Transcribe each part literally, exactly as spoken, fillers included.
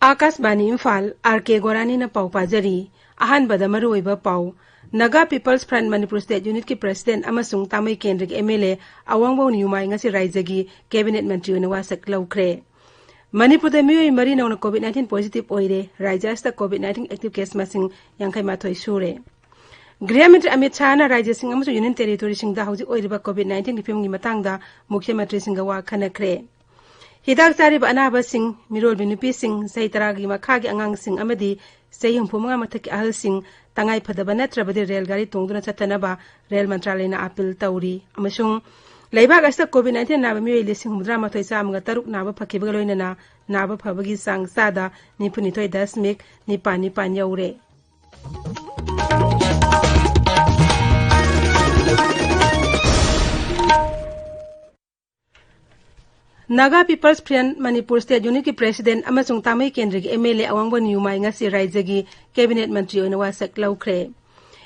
ꯑꯥꯀꯥꯁꯕꯥꯅꯤ Imphal, R ꯀꯦ ꯒꯣꯔꯥꯅꯤꯅ ꯄꯥꯎ ꯄꯥꯖꯔꯤ꯫ ꯑꯍꯥꯟꯕꯗ ꯃꯔꯨꯑꯣꯏꯕ ꯄꯥꯎ꯫ Naga people's front Manipur state ꯌꯨꯅꯤꯠꯀꯤ ꯄ꯭ꯔꯁꯤꯗꯦꯟꯠ ꯑꯃꯁꯨꯡ ꯇꯥꯃꯩ ꯀꯦꯟꯗ꯭ꯔꯒꯤ ꯑꯦꯝ ꯑꯦꯜ ꯑꯦ ꯑꯋꯥꯡꯕꯧ ꯅꯤꯌꯨꯃꯥꯏ ꯉꯁꯤ ꯔꯥꯏꯖ꯭ꯌꯒꯤ ꯀꯦꯕꯤꯅꯦꯠ ꯃꯟꯇ꯭ꯔꯤ ꯑꯣꯏꯅ ꯋꯥꯁꯛ ꯂꯧꯈ꯭ꯔꯦ꯫ ꯃꯅꯤꯄꯨꯔꯗ ꯃꯤꯑꯣꯏ ꯃꯔꯤ ꯅꯧꯅ ꯀꯣꯚꯤꯗ ꯅꯥꯏꯟꯇꯤꯟ ꯄꯣꯖꯤꯇꯤꯚ ꯑꯣꯏꯔꯦ꯫ ꯔꯥꯏꯖ꯭ꯌ ꯑꯁꯤꯗ ꯀꯣꯚꯤꯗ ꯅꯥꯏꯟꯇꯤꯟ ꯑꯦꯛꯇꯤꯚ ꯀꯦꯁ ꯃꯁꯤꯡ ꯌꯥꯡꯈꯩ ꯃꯥꯊꯣꯏ ꯁꯨꯔꯦ꯫ ꯒ꯭ꯔꯤꯍ ꯃꯟꯇ꯭ꯔꯤ ꯑꯃꯤꯠ ꯁꯥꯍꯅ ꯔꯥꯏꯖ꯭ꯌꯁꯤꯡ ꯑꯃꯁꯨꯡ ꯌꯨꯅꯤꯌꯟ ꯇꯦꯔꯤꯇꯣꯔꯤꯁꯤꯡꯗ ꯍꯧꯖꯤꯛ ꯑꯣꯏꯔꯤꯕ ꯀꯣꯚꯤꯗ ꯅꯥꯏꯟꯇꯤꯟꯒꯤ ꯐꯤꯕꯝꯒꯤ ꯃꯇꯥꯡꯗ ꯃꯨꯈ꯭ꯌ ꯃꯟꯇ꯭ꯔꯤꯁꯤꯡꯒ ꯋꯥ ꯈꯟꯅꯈ꯭ꯔꯦ꯫ ꯍꯤꯗꯥꯛ ꯆꯥꯔꯤꯕ ꯑꯅꯥꯕꯁꯤꯡ, ꯃꯤꯔꯣꯜꯕꯤ ꯅꯨꯄꯤꯁꯤꯡ, ꯆꯍꯤ ꯇꯔꯥꯒꯤ ꯃꯈꯥꯒꯤ ꯑꯉꯥꯡꯁꯤꯡ ꯑꯃꯗꯤ ꯆꯍꯤ ꯍꯨꯝꯐꯨ ꯃꯉꯥ ꯃꯊꯛꯀꯤ ꯑꯍꯜꯁꯤꯡ ꯇꯉꯥꯏ ꯐꯗꯕ ꯅꯠꯇ꯭ꯔꯕꯗꯤ ꯔꯦꯜ ꯒꯥꯔꯤ ꯇꯣꯡꯗꯨꯅ ꯆꯠꯇꯅꯕ ꯔꯦꯜ ꯃꯟꯇ꯭ꯔꯥꯂꯌꯅ ꯑꯥꯄꯤꯜ ꯇꯧꯔꯤ꯫ ꯑꯃꯁꯨꯡ ꯂꯩꯕꯥꯛ ꯑꯁꯤꯗ ꯀꯣꯚꯤꯗ ꯅꯥꯏꯟꯇꯤꯟ ꯅꯥꯕ ꯃꯤꯑꯣꯏ ꯂꯤꯁꯤꯡ ꯍꯨꯝꯐꯨꯇꯔꯥ ꯃꯥꯊꯣꯏ ꯆꯥꯝꯃꯒ ꯇꯔꯨꯛ ꯅꯥꯕ ꯐꯈꯤꯕꯒ ꯂꯣꯏꯅꯅ ꯅꯥꯕ ꯐꯕꯒꯤ ꯆꯥꯡ ꯆꯥꯗ ꯅꯤꯐꯨ ꯅꯤꯊꯣꯏ ꯗꯁꯃꯤꯛ ꯅꯤꯄꯥꯜ ꯅꯤꯄꯥꯜ ꯌꯧꯔꯦ꯫ Naga people's front Manipur state ꯌꯨꯅꯤꯠꯀꯤ ꯄ꯭ꯔꯦꯁꯤꯗꯦꯟꯠ ꯑꯃꯁꯨꯡ ꯇꯥꯃꯩ ꯀꯦꯟꯗ꯭ꯔꯒꯤ ꯑꯦꯝ ꯑꯦꯜ ꯑꯦ ꯑꯋꯥꯡꯕ ꯅꯤꯌꯨꯃꯥꯏ ꯉꯁꯤ ꯔꯥꯏꯖ꯭ꯌꯒꯤ ꯀꯦꯕꯤꯅꯦꯠ ꯃꯟꯇ꯭ꯔꯤ ꯑꯣꯏꯅ ꯋꯥꯁꯛ ꯂꯧꯈ꯭ꯔꯦ꯫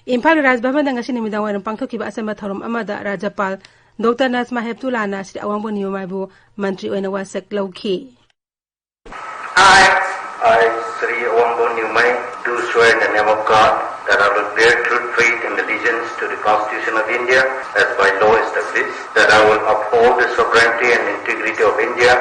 ꯏꯝꯐꯥꯜꯒꯤ ꯔꯥꯖ ꯚꯕꯟꯗ ꯉꯁꯤ ꯅꯨꯃꯤꯗꯥꯡꯋꯥꯏꯔꯝ ꯄꯥꯡꯊꯣꯛꯈꯤꯕ ꯑꯆꯝꯕ ꯊꯧꯔꯝ ꯑꯃꯗ ꯔꯥꯖ꯭ꯌꯄꯥꯜ ꯗꯣꯛꯇꯔ ꯅꯥꯖꯃꯥ ꯍꯦꯞꯇꯨꯂꯥꯅ ꯁ꯭ꯔꯤ ꯑꯋꯥꯡꯕ ꯅꯤꯌꯨꯃꯥꯏꯕꯨ ꯃꯟꯇ꯭ꯔꯤ ꯑꯣꯏꯅ ꯋꯥꯁꯛ ꯂꯧꯈꯤ꯫ I, I, Sri Awangbo Nyumai, do swear in the name of God that I will bear true faith and allegiance to the Constitution of India as by law established, that I will uphold the sovereignty and integrity of India,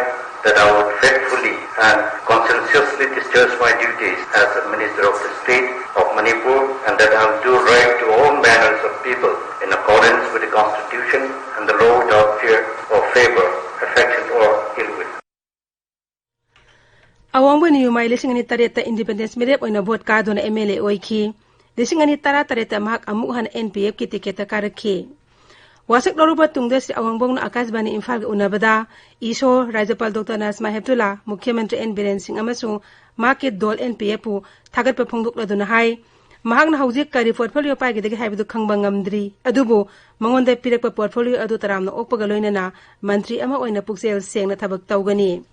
that I will faithfully and conscientiously discharge my duties as a Minister of the State of Manipur, and that I will do right to all manners of people in accordance with the Constitution and the law without fear or favor, affection or ill will. ꯑꯋꯥꯡꯕ ꯅꯤꯌꯨꯃꯥꯏ ꯂꯤꯁꯤꯡ ꯑꯅꯤ ꯇꯔꯦꯠꯇ independence ꯃꯤꯔꯦꯞ ꯑꯣꯏꯅ vote ꯀꯥꯗꯨꯅ M L A ꯑꯣꯏꯈꯤ꯫ ꯂꯤꯁꯤꯡ ꯑꯅꯤ ꯇꯔꯥ ꯇꯔꯦꯠꯇ ꯃꯍꯥꯛ ꯑꯃꯨꯛ ꯍꯟꯅ ꯑꯦꯟ ꯄꯤ ꯑꯦꯐꯀꯤ ꯇꯤꯀꯦꯠꯇ ꯀꯥꯔꯛꯈꯤ꯫ ꯋꯥꯁꯛ ꯂꯧꯔꯕ ꯇꯨꯡꯗ ꯁ꯭ꯔꯤ ꯑꯋꯥꯡꯕꯧꯅ ꯑꯥꯀꯥꯁꯕꯥꯅꯤ ꯏꯝꯐꯥꯜꯒ ꯎꯅꯕꯗ ꯏꯁꯣ, ꯔꯥꯖ꯭ꯌꯄꯥꯜ ꯗꯣꯛꯇꯔ ꯅꯥꯖꯃꯥ ꯍꯦꯞꯇꯨꯂꯥ, ꯃꯨꯈ꯭ꯌ ꯃꯟꯇ꯭ꯔꯤ ꯑꯦꯟ ꯕꯤꯔꯦꯟ ꯁꯤꯡ ꯑꯃꯁꯨꯡ ꯃꯍꯥꯛꯀꯤ ꯗꯣꯜ ꯑꯦꯟ ꯄꯤ ꯑꯦꯐꯄꯨ ꯊꯥꯒꯠꯄ ꯐꯣꯡꯗꯣꯛꯂꯗꯨꯅ ꯍꯥꯏ, ꯃꯍꯥꯛꯅ ꯍꯧꯖꯤꯛ ꯀꯔꯤ ꯄꯣꯔꯠꯐꯣꯂꯤꯑꯣ ꯄꯥꯏꯒꯗꯒꯦ ꯍꯥꯏꯕꯗꯨ ꯈꯪꯕ ꯉꯝꯗ꯭ꯔꯤ, ꯑꯗꯨꯕꯨ ꯃꯉꯣꯟꯗ ꯄꯤꯔꯛꯄ ꯄꯣꯔꯠꯐꯣꯂꯤꯑꯣ ꯑꯗꯨ ꯇꯔꯥꯝꯅ ꯑꯣꯛꯄꯒ ꯂꯣꯏꯅꯅ ꯃꯟꯇ꯭ꯔꯤ ꯑꯃ ꯑꯣꯏꯅ ꯄꯨꯛꯆꯦꯜ ꯁꯦꯡꯅ ꯊꯕꯛ ꯇꯧꯒꯅꯤ꯫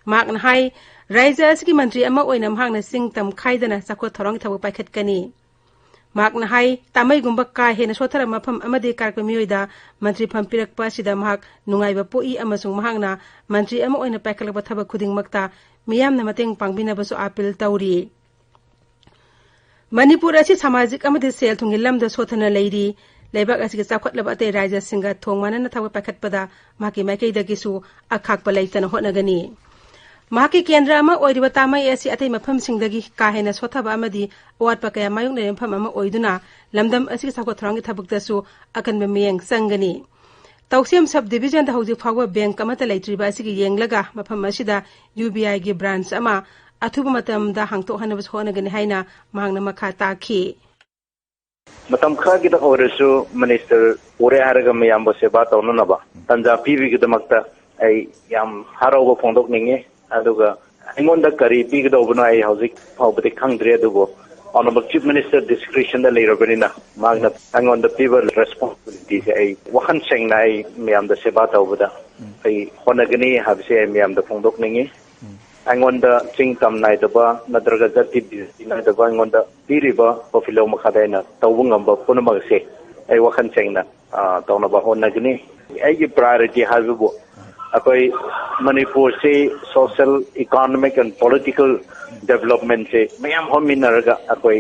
ꯃꯍꯥꯛꯅ ꯍꯥꯏ, ꯔꯥꯏꯖ꯭ꯌ ꯑꯁꯤꯒꯤ ꯃꯟꯇ꯭ꯔꯤ ꯑꯃ ꯑꯣꯏꯅ ꯃꯍꯥꯛꯅ ꯆꯤꯡ ꯇꯝ ꯈꯥꯏꯗꯅ ꯆꯥꯎꯈꯠ ꯊꯧꯔꯥꯡꯒꯤ ꯊꯕꯛ ꯄꯥꯏꯈꯠꯀꯅꯤ꯫ ꯃꯍꯥꯛꯅ ꯍꯥꯏ, ꯇꯥꯃꯩꯒꯨꯝꯕ ꯀꯥ ꯍꯦꯟꯅ ꯁꯣꯠꯊꯔꯕ ꯃꯐꯝ ꯑꯃꯗꯒꯤ ꯀꯥꯔꯛꯄ ꯃꯤꯑꯣꯏꯗ ꯃꯟꯇ꯭ꯔꯤ ꯐꯝ ꯄꯤꯔꯛꯄ ꯑꯁꯤꯗ ꯃꯍꯥꯛ ꯅꯨꯡꯉꯥꯏꯕ ꯄꯣꯛꯏ ꯑꯃꯁꯨꯡ ꯃꯍꯥꯛꯅ ꯃꯟꯇ꯭ꯔꯤ ꯑꯃ ꯑꯣꯏꯅ ꯄꯥꯏꯈꯠꯂꯛꯄ ꯊꯕꯛ ꯈꯨꯗꯤꯡꯃꯛꯇ ꯃꯤꯌꯥꯝꯅ ꯃꯇꯦꯡ ꯄꯥꯡꯕꯤꯅꯕꯁꯨ ꯑꯥꯄꯤꯜ ꯇꯧꯔꯤ꯫ ꯃꯅꯤꯄꯨꯔ ꯑꯁꯤ ꯁꯃꯥꯖꯤꯛ ꯑꯃꯗꯤ ꯁꯦꯜ ꯊꯨꯝꯒꯤ ꯂꯝꯗ ꯁꯣꯠꯊꯅ ꯂꯩꯔꯤ꯫ ꯂꯩꯕꯥꯛ ꯑꯁꯤꯒꯤ ꯆꯥꯎꯈꯠꯂꯕ ꯑꯇꯩ ꯔꯥꯖ꯭ꯌꯁꯤꯡꯒ ꯊꯣꯡ ꯃꯥꯟꯅꯅ ꯊꯕꯛ ꯄꯥꯏꯈꯠꯄꯗ ꯃꯍꯥꯛꯀꯤ ꯃꯥꯏꯀꯩꯗꯒꯤꯁꯨ ꯑꯈꯥꯛꯄ ꯂꯩꯇꯅ ꯍꯣꯠꯅꯒꯅꯤ꯫ ꯃꯍꯥꯛꯀꯤ ꯀꯦꯟꯗ꯭ꯔ ꯑꯃ ꯑꯣꯏꯔꯤꯕ ꯇꯥꯃꯩ ꯑꯁꯤ ꯑꯇꯩ ꯃꯐꯝꯁꯤꯡꯗꯒꯤ ꯀꯥ ꯍꯦꯟꯅ ꯁꯣꯠꯊꯕ ꯑꯃꯗꯤ ꯑꯋꯥꯠꯄ ꯀꯌꯥ ꯃꯥꯌꯣꯛꯅꯔꯤꯕ ꯃꯐꯝ ꯑꯃ ꯑꯣꯏꯗꯨꯅ ꯂꯝꯗꯝ ꯑꯁꯤꯒꯤ ꯆꯥꯎꯈꯠ ꯊꯧꯔꯥꯡꯒꯤ ꯊꯕꯛꯇꯁꯨ ꯑꯀꯟꯕ ꯃꯤꯠꯌꯦꯡ ꯆꯪꯒꯅꯤ꯫ ꯇꯧꯁꯦꯝ ꯁꯕ ꯗꯤꯕꯤꯖꯟꯗ ꯍꯧꯖꯤꯛ ꯐꯥꯎꯕ ꯕꯦꯡꯛ ꯑꯃꯠꯇ ꯂꯩꯇ꯭ꯔꯤꯕ ꯑꯁꯤꯒꯤ ꯌꯦꯡꯂꯒ ꯃꯐꯝ ꯑꯁꯤꯗ ꯌꯨ ꯕꯤ ꯑꯥꯏꯒꯤ ꯕ꯭ꯔꯥꯟꯆ ꯑꯃ ꯑꯊꯨꯕ ꯃꯇꯝꯗ ꯍꯥꯡꯗꯣꯛꯍꯟꯅꯕꯁꯨ ꯍꯣꯠꯅꯒꯅꯤ ꯍꯥꯏꯅ ꯃꯍꯥꯛꯅ ꯃꯈꯥ ꯇꯥꯈꯤ꯫ ꯃꯇꯝ ꯈꯔꯒꯤꯗ ꯑꯣꯏꯔꯁꯨ ꯃꯤꯅꯤꯁꯇꯔ ꯄꯨꯔꯦ ꯍꯥꯏꯔꯒ ꯃꯌꯥꯝꯕꯨ ꯁꯦꯕꯥ ꯇꯧꯅꯅꯕ ꯇꯥꯟꯖꯥ ꯄꯤꯕꯒꯤꯗꯃꯛꯇ ꯑꯩ ꯌꯥꯝ ꯍꯔꯥꯎꯕ ꯐꯣꯡꯗꯣꯛꯅꯤꯡꯉꯤ꯫ ꯑꯗꯨꯒ ꯑꯩꯉꯣꯟꯗ ꯀꯔꯤ ꯄꯤꯒꯗꯧꯕꯅꯣ ꯑꯩ ꯍꯧꯖꯤꯛ ꯐꯥꯎꯕꯗꯤ ꯈꯪꯗ꯭ꯔꯤ, ꯑꯗꯨꯕꯨ Honourable Chief Minister discretionꯗ ꯂꯩꯔꯕꯅꯤꯅ ꯃꯍꯥꯛꯅ ꯑꯩꯉꯣꯟꯗ ꯄꯤꯕ responsibilityꯁꯦ ꯑꯩ ꯋꯥꯈꯜ ꯁꯦꯡꯅ ꯑꯩ ꯃꯌꯥꯝꯗ ꯁꯦꯕꯥ ꯇꯧꯕꯗ ꯑꯩ ꯍꯣꯠꯅꯒꯅꯤ ꯍꯥꯏꯕꯁꯦ ꯑꯩ ꯃꯌꯥꯝꯗ ꯐꯣꯡꯗꯣꯛꯅꯤꯡꯉꯤ꯫ ꯑꯩꯉꯣꯟꯗ ꯆꯤꯡ ꯇꯝ ꯅꯥꯏꯗꯕ ꯅꯠꯇ꯭ꯔꯒ ꯖꯥꯇꯤ ꯕꯤꯖꯥꯇꯤ ꯅꯥꯏꯗꯕ ꯑꯩꯉꯣꯟꯗ ꯄꯤꯔꯤꯕ ꯀꯣꯐꯤ ꯂꯧ ꯃꯈꯥꯗ ꯑꯩꯅ ꯇꯧꯕ ꯉꯝꯕ ꯄꯨꯝꯅꯃꯛ ꯑꯁꯦ ꯑꯩ ꯋꯥꯈꯜ ꯁꯦꯡꯅ, ꯑ, ꯇꯧꯅꯕ ꯍꯣꯠꯅꯒꯅꯤ꯫ ꯑꯩꯒꯤ priority ꯍꯥꯏꯕꯕꯨ ꯑꯩꯈꯣꯏ ꯃꯅꯤꯄꯨꯔꯁꯤ social, economic and political developmentꯁꯦ ꯃꯌꯥꯝ ꯍꯣꯠꯃꯤꯟꯅꯔꯒ ꯑꯩꯈꯣꯏ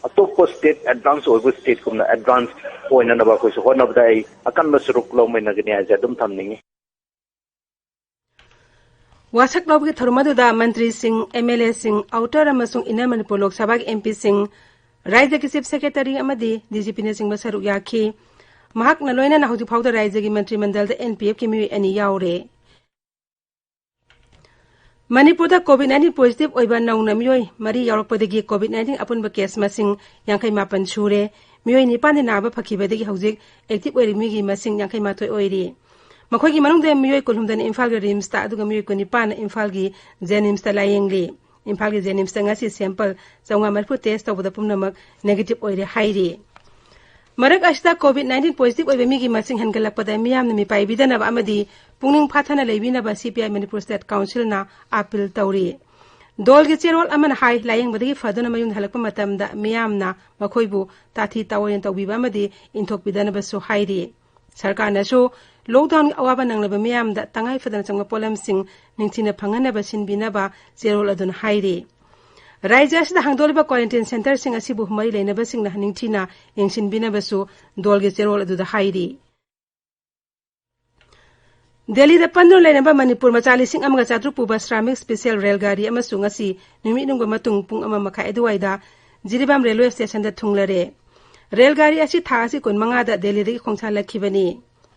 ꯑꯇꯣꯞꯄ state, advance ꯑꯣꯏꯕ stateꯀꯨꯝꯅ advance ꯑꯣꯏꯅꯅꯕ ꯑꯩꯈꯣꯏꯁꯨ ꯍꯣꯠꯅꯕꯗ ꯑꯩ ꯑꯀꯟꯕ ꯁꯔꯨꯛ ꯂꯧꯃꯤꯟꯅꯒꯅꯤ ꯍꯥꯏꯁꯦ ꯑꯗꯨꯝ ꯊꯝꯅꯤꯡꯉꯤ꯫ ꯋꯥꯁꯛ ꯂꯧꯕꯒꯤ ꯊꯧꯔꯝ ꯑꯗꯨꯗ ꯃꯟꯇ꯭ꯔꯤꯁꯤꯡ, ꯑꯦꯝ ꯑꯦꯜ ꯑꯦꯁꯤꯡ, ꯑꯥꯎꯇꯔ ꯑꯃꯁꯨꯡ ꯏꯟꯅꯔ ꯃꯅꯤꯄꯨꯔ ꯂꯣꯛ ꯁꯚꯥꯒꯤ ꯑꯦꯝ ꯄꯤꯁꯤꯡ, ꯔꯥꯖ꯭ꯌꯒꯤ ꯆꯤꯐ ꯁꯦꯀ꯭ꯔꯦꯇꯔꯤ ꯑꯃꯗꯤ ꯗꯤ ꯖꯤ ꯄꯤꯅꯆꯤꯡꯕ ꯁꯔꯨꯛ ꯌꯥꯈꯤ꯫ ꯃꯍꯥꯛꯅ ꯂꯣꯏꯅꯅ ꯍꯧꯖꯤꯛ ꯐꯥꯎꯗ ꯔꯥꯖ꯭ꯌꯒꯤ ꯃꯟꯇ꯭ꯔꯤ ꯃꯟꯗꯜꯗ ꯑꯦꯟ ꯄꯤ ꯑꯦꯐꯀꯤ ꯃꯤꯑꯣꯏ ꯑꯅꯤ ꯌꯥꯎꯔꯦ꯫ ꯃꯅꯤꯄꯨꯔꯗ COVID nineteen positive ꯑꯣꯏꯕ ꯅꯧꯅ ꯃꯤꯑꯣꯏ ꯃꯔꯤ ꯌꯥꯎꯔꯛꯄꯗꯒꯤ COVID nineteen ꯑꯄꯨꯟꯕ case ꯃꯁꯤꯡ ꯌꯥꯡꯈꯩ ꯃꯥꯄꯟ ꯁꯨꯔꯦ꯫ ꯃꯤꯑꯣꯏ ꯅꯤꯄꯥꯟꯗꯤ ꯅꯥꯕ ꯐꯈꯤꯕꯗꯒꯤ ꯍꯧꯖꯤꯛ active ꯑꯣꯏꯔꯤꯕ ꯃꯤꯒꯤ ꯃꯁꯤꯡ ꯌꯥꯡꯈꯩ ꯃꯥꯊꯣꯏ ꯑꯣꯏꯔꯤ꯫ ꯃꯈꯣꯏꯒꯤ ꯃꯅꯨꯡꯗ ꯃꯤꯑꯣꯏ ꯀꯨꯟꯍꯨꯝꯗꯣꯏꯅ ꯏꯝꯐꯥꯜꯒꯤ ꯔꯤꯝꯁꯇ, ꯑꯗꯨꯒ ꯃꯤꯑꯣꯏ ꯀꯨꯟꯅꯤꯄꯥꯟꯅ ꯏꯝꯐꯥꯜꯒꯤ ꯖꯦꯅꯤꯝꯁꯇ ꯂꯥꯌꯦꯡꯂꯤ꯫ ꯏꯝꯐꯥꯜꯒꯤ ꯖꯦꯅꯤꯝꯁꯇ ꯉꯁꯤ sample ꯆꯥꯝꯃꯉꯥ ꯃꯔꯤꯐꯨ test ꯇꯧꯕꯗ ꯄꯨꯝꯅꯃꯛ negative ꯑꯣꯏꯔꯦ ꯍꯥꯏꯔꯤ꯫ ꯃꯔꯛ ꯑꯁꯤꯗ COVID nineteen positive ꯑꯣꯏꯕ ꯃꯤꯒꯤ ꯃꯁꯤꯡ ꯍꯦꯟꯒꯠꯂꯛꯄꯗ ꯃꯤꯌꯥꯝꯅ ꯃꯤꯄꯥꯏꯕꯤꯗꯅꯕ ꯑꯃꯗꯤ ꯄꯨꯛꯅꯤꯡ ꯐꯥꯊꯅ ꯂꯩꯕꯤꯅꯕ ꯁꯤ ꯄꯤ ꯑꯥꯏ ꯃꯅꯤꯄꯨꯔ ꯁ꯭ꯇꯦꯠ ꯀꯥꯎꯟꯁꯤꯜꯅ ꯑꯥꯄꯤꯜ ꯇꯧꯔꯤ꯫ ꯗꯣꯜꯒꯤ ꯆꯦꯔꯣꯜ ꯑꯃꯅ ꯍꯥꯏ, ꯂꯥꯌꯦꯡꯕꯗꯒꯤ ꯐꯗꯨꯅ ꯃꯌꯨꯝꯗ ꯍꯜꯂꯛꯄ ꯃꯇꯝꯗ ꯃꯤꯌꯥꯝꯅ ꯃꯈꯣꯏꯕꯨ ꯇꯥꯊꯤ ꯇꯥꯑꯣꯏꯅ ꯇꯧꯕꯤꯕ ꯑꯃꯗꯤ ꯏꯟꯊꯣꯛꯄꯤꯗꯅꯕꯁꯨ ꯍꯥꯏꯔꯤ꯫ ꯁꯔꯀꯥꯔꯅꯁꯨ ꯂꯣꯛꯗꯥꯎꯟꯒꯤ ꯑꯋꯥꯕ ꯅꯪꯂꯕ ꯃꯤꯌꯥꯝꯗ ꯇꯉꯥꯏ ꯐꯗꯅ ꯆꯪꯕ ꯄꯣꯠꯂꯝꯁꯤꯡ ꯅꯤꯡꯊꯤꯅ ꯐꯪꯍꯟꯅꯕ ꯁꯤꯟꯕꯤꯅꯕ ꯆꯦꯔꯣꯜ ꯑꯗꯨꯅ ꯍꯥꯏꯔꯤ꯫ ꯔꯥꯖ꯭ꯌ ꯑꯁꯤꯗ ꯍꯥꯡꯗꯣꯛꯂꯤꯕ ꯀ꯭ꯋꯥꯔꯦꯟꯇꯤꯟ ꯁꯦꯟꯇꯔꯁꯤꯡ ꯑꯁꯤꯕꯨ ꯃꯔꯤ ꯂꯩꯅꯕꯁꯤꯡꯅ ꯅꯤꯡꯊꯤꯅ ꯌꯦꯡꯁꯤꯟꯕꯤꯅꯕꯁꯨ ꯗꯣꯜꯒꯤ ꯆꯦꯔꯣꯜ ꯑꯗꯨꯗ ꯍꯥꯏꯔꯤ꯫ ꯗꯦꯜꯂꯤꯗ ꯄꯟꯗꯨꯅ ꯂꯩꯔꯝꯕ ꯃꯅꯤꯄꯨꯔ ꯃꯆꯥ ꯂꯤꯁꯤꯡ ꯑꯃꯒ ꯆꯥꯇ꯭ꯔꯨꯛ ꯄꯨꯕ ꯁ꯭ꯔꯥꯃꯤꯛ ꯁ꯭ꯄꯦꯁꯤꯌꯦꯜ ꯔꯦꯜ ꯒꯥꯔꯤ ꯑꯃꯁꯨ ꯉꯁꯤ ꯅꯨꯃꯤꯠ ꯌꯨꯡꯕ ꯃꯇꯨꯡ ꯄꯨꯡ ꯑꯃ ꯃꯈꯥꯏ ꯑꯗꯨꯋꯥꯏꯗ ꯖꯤꯔꯤꯕꯥꯝ ꯔꯦꯜꯋꯦ ꯁ꯭ꯇꯦꯁꯟꯗ ꯊꯨꯡꯂꯔꯦ꯫ ꯔꯦꯜ ꯒꯥꯔꯤ ꯑꯁꯤ ꯊꯥ ꯑꯁꯤ ꯀꯨꯟꯃꯉꯥꯗ ꯗꯦꯜꯂꯤꯗꯒꯤ ꯈꯣꯡꯁꯥꯟꯂꯛꯈꯤꯕꯅꯤ꯫